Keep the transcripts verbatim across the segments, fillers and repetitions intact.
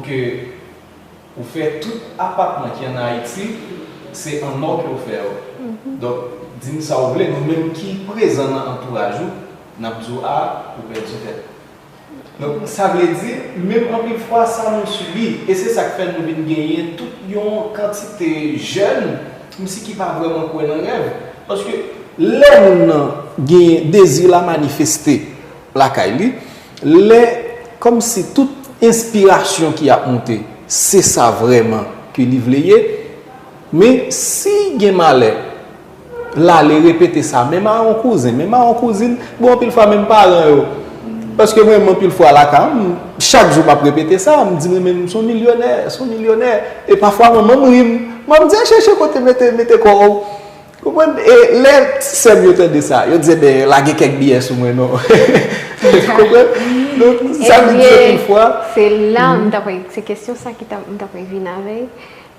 ke ou fè tout apatman ki ann Ayiti, se an nò ke w fè yo. Donk, di m sa w vle, nou menm ki prezan nan antouraj ou, n ap di w, a, ou pèdi tèt. Donk, sa vle di, menm anpil fwa, sa nou sibi, e se sa k fè nou vin genyen tout yon kantite jèn, kòmsi ki pa vrèman kwè nan rèv. Paske lè moun nan genyen dezi la manifeste lakay li, lè kòmsi tout enspirasyon ki ap moute, se sa vrèman ke li vle ye. Men si gen malè, l ale repete sa, menm a yon kouzen, menm a yon kouzin, bon, anpil fwa menm paran yo. Paske mwen menm anpil fwa lakay m, chak jou m ap repete sa, m di mwen menm m se yon milyonè, se yon milyonè. E pafwa manman m ri m. Mwen m di, "Al chèche kote mete, mete kò w." Konprann? E lè ti sè m yo tande sa, yo di, "Enben, lage kèk biyè sou mwen non." Konprann? Donk, sa vle di anpil fwa. Se la m t ap, se kesyon sa ki t ap, m t ap vin avè l,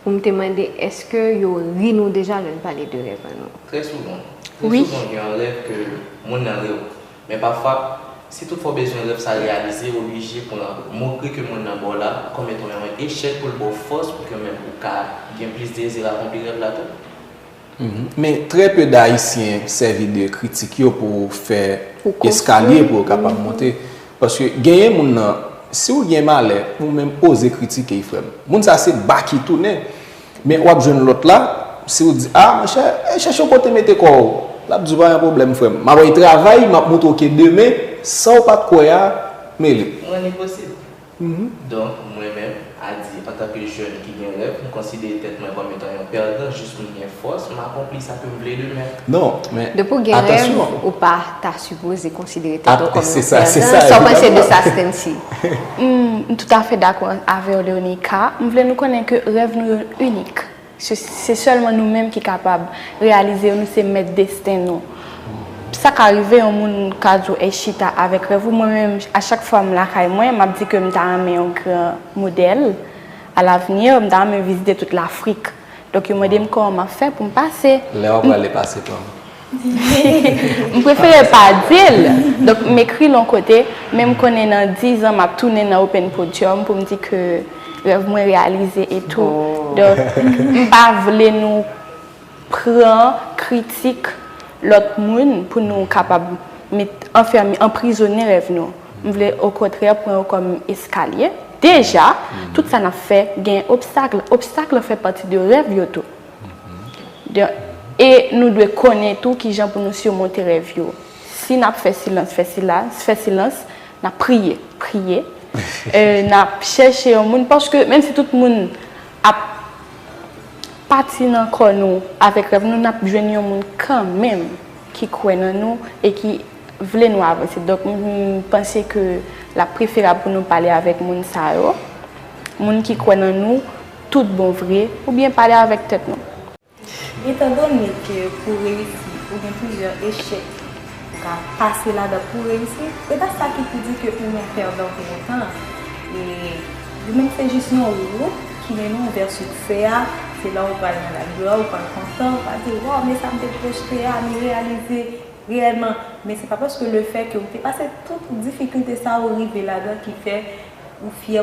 pou m te mande, èske yo ri nou deja lè n pale de rèv an nou? Trè souvan. Trè souvan, gen yon rèv ke moun nan ri w. Men pafwa, si toutfwa w bezwen rèv sa reyalize, w oblije pran mokri ke moun nan ba w la kòm etan yon echèk pou l ba w fòs pou ke menm ou ka gen plis dezi akonpli rèv la tou. Mhm. Men trè pe d Ayisyen sèvi de kritik yo pou fè eskalye pou yo kapab monte. Paske genyen moun nan, si w gen malè, ou menm oze kritike l, frè m. Moun sa se ba ki tounen. Men w ap jwenn lòt la, si w di, "A, monchè, e, chèche yon kote mete kò w." L ap di w, "Pa gen pwoblèm, frè m. M ap bay travay, m ap montre w ke demen, sa w pa t kwè a, mele." Mwen, li posib. Mhm. Donk, mwen menm, a di, antanke jèn ki gen rèv, m konsidere tèt mwen kòm etan yon pèdan, jis pou m gen fòs, m akonpli sa ke m vle demen. Non, men atansyon. Depi w gen rèv, ou pa ta sipoze konsidere tèt ou kòm yon pèdan. Sa w panse de sa, Stancy? M, m toutafè dakò avè w, Leonica. M vle nou konnen ke rèv nou yo inik. Se, se sèlman nou menm ki kapab reyalize yo, nou se mèt desten nou. Sa ka rive, yon moun ka di w, "Ey, chita avèk rèv ou." Mwen menm, a chak fwa m lakay mwen, m ap di ke m ta renmen yon gran modèl. Alavni, m ta renmen vizite tout Lafrik. Donk, yo mande m kòman m ap fè pou m pase. Lè w ap prale pase pa m. M prefere pa di l. Donk, m ekri l yon kote, men m konnen nan diz an, m ap tounen nan Open Podium pou m di ke rèv mwen reyalize e tou. Donk, m pa vle nou pran kritik lòt moun pou nou kapab met, anfèmen, anprizonnen rèv nou. M vle, okontrè, pran yo kòm eskalye. Deja, tout sa n ap fè, gen obstak. Obstak fè pati de rèv yo tou. De, e nou dwe konnen tou kijan pou nou simonte rèv yo. Si n ap fè silans, fè silans, fè silans, n ap priye, priye. E, n ap chèche yon moun, paske menm si tout moun ap pati nan kò nou avèk rèv nou, n ap jwenn yon moun kanmenm ki kwè nan nou e ki vle nou avanse. Donk, m, m panse ke l ap preferab pou nou pale avèk moun sa yo, moun ki kwè nan nou tout bon vre, oubyen pale avèk tèt nou. Etandone ke pou reyisi, ou gen plizyè echèk ou ka pase ladan pou reyisi, se pa sa ki pou di ke ou yon pèdan pou otan. E li menm se jis yon wout ki mennen w vè siksè a, se la ou pral nan laglwa, ou pral kontan, ou pral di, "Waw, men sa m te pwojte a, m reyalize reyèlman." Men se pa paske lefètke ou te pase tout difikilte sa yo rive ladan ki fè ou fyè